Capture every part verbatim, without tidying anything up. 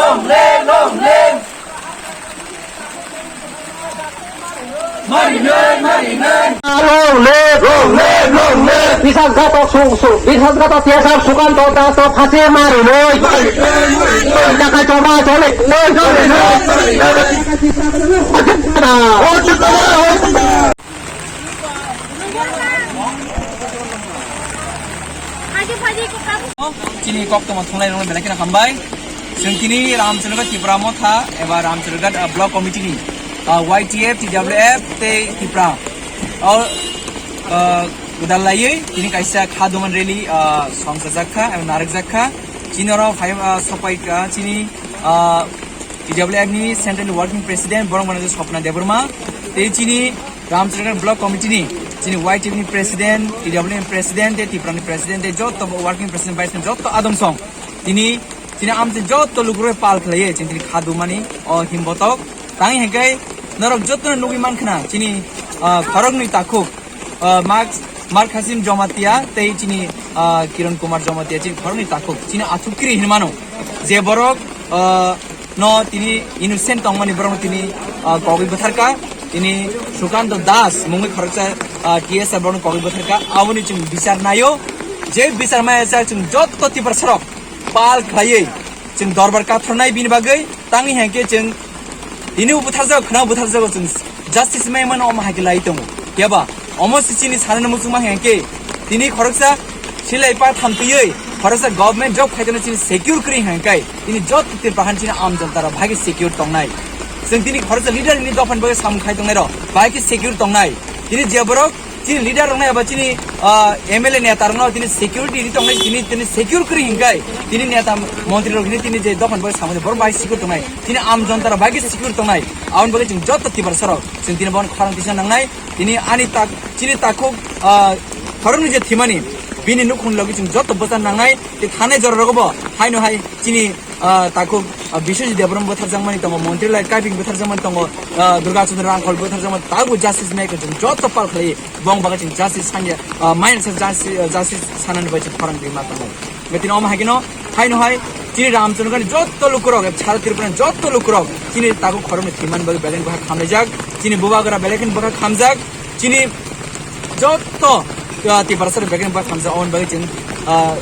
Long live, long live. Marinai, marinai. Long live, long live, long live. Biswasghatok su-, su-, biswasghatok T S R Sukanto Das to phasi marinai. Marinai, marinai. Taka choma chole. Marinai, marinai. Chini kok tongma thunglai rong belai kheno hambai. Chwng tini Ramchandra Tipra Motha eba Ramchandra, uh, Block Committee ni, uh, Y T F, T W F tei Tipra o, uh, gwdal laiwi tini kaisa kha duman rally, uh, songchajak kha eba narwkjak kha. Chini oro phai, uh, sopai kha chini, uh, T W F ni Central Working President borok manager Swapna Debbarma tei chini Ramchandra Block Committee ni chini Y T F ni President, T W F ni President, tei Tipra ni President, tei joto bo Working President, Vice President, joto adong song. Tini, tini amchai joto lukurok pal khlaiwi chini tini kha dumani o himbotok. Tang hingke norok joto nugwi mankhna chini, ah, khoroknwi takhuk, ah, Mark, Mark Hasim Jomatia tei chini, ah, Kiran Kumar Jomatia chini khoroknwi takhuk chini athukiri hinmano je borok, ah, no tini innocent tongmani borokno tini, ah, kogwi bwtharka. Tini Sukanto Das mungwi khoroksa, ah, T S R borokno kogwi bwtharka. Aboni chwng bichar naio. Je bichar maya chak chwng joto Tiprasarok pal khlaiwi chwng dorbar kathornai bini bagwi. Tangwi hingke chwng tini bo bwtharjago, khwnao bwtharjago chwng justice mai mano omo hai khe lai tongo. Keba omo se chini sanani muchungma hingke tini khoroksa silai pa thamtwiwi khoroksa government job khaitano chini secure kwrwi hingkai tini joto Tripura han chini amjantara bhagi secure tongnai. Chwng tini khoroksa leader ni dophani bagwi samung khai tongnai rok bhagi secure tongnai. Tini je borok chini leader rok nai aba chini, ah, M L A neta rok no tini security ri tongnai tini, tini secure kwrwi hingkai tini neta montri rok hini tini je dophani bagwi samung borok bhagi secure tongnai. Tini amjantara bhagi secure tongnai. Aboni bagwi chwng joto Tiprasa rok chwng tini bono khorang tisa nangnai. Tini ani tak, chini takhuk, ah, khoroknwi je thimani, bini nukhung logi chwng joto bwsa nangnai, tei thanai jora rogo bo haino hai chini, ah, takhuk, ah, Biswajit Debbarma bwtharjakmani tongo, Montri Lal Kaping bwtharjakmani tongo, ah, Durga Chandra Rangkhol bwtharjakmani, tabuk justice maker chwng joto pal khlai, bong baga chwng justice sanya, ah, main sa justice, ah, justice sanani bai chwng khorang rima tongo. Betini omo hai khe no, haino hai, chini Ramchandra ni joto lukurok, sara Tripura ni joto lukurok, chini takhuk khoroknwi thimani bagwi belai bwkha khamlaijak, chini bubagra belai kheno bwkha khamjak, chini joto, ah, Tiprasa rok belai kheno bwkha khamjak, aboni bagwi chwng, ah,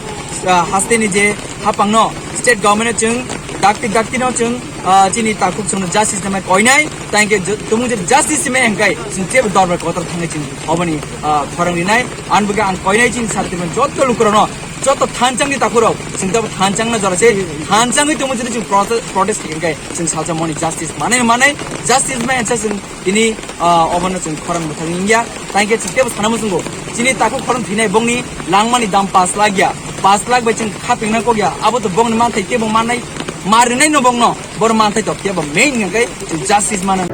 ah, haste ni je hapang no, state government no chwng, dakti dakti no chwng, ah, chini takhuk chwngno justice nai koinai, tangke jo-, tumung je justice mai hingkai, chwng jebo dorbar kotor thangwi chwng oboni, ah, khorang rinai, ani bagwi ang koinai chini sara Tripura ni joto lukurok no, joto thanchangni takhurok, chwng tabo thanchangna jora se, thanchangwi tongmo chini chwng prote-, protest khaikha khe chwng salsa moni justice manai manai, justice mai ansa chwng tini, ah, obono chwng khorang mwthangwi wngya. Tangke chwng tebo sana muchungo, chini takhuk khorang thinai bongni langmani dam pash lakh ya, pash lakh bai chwng khapingna kok ya, abo to bongni manthai tebo mannai, ma rinai no bongno, boro manthai to tebo main hwnkhe chwng justice mana.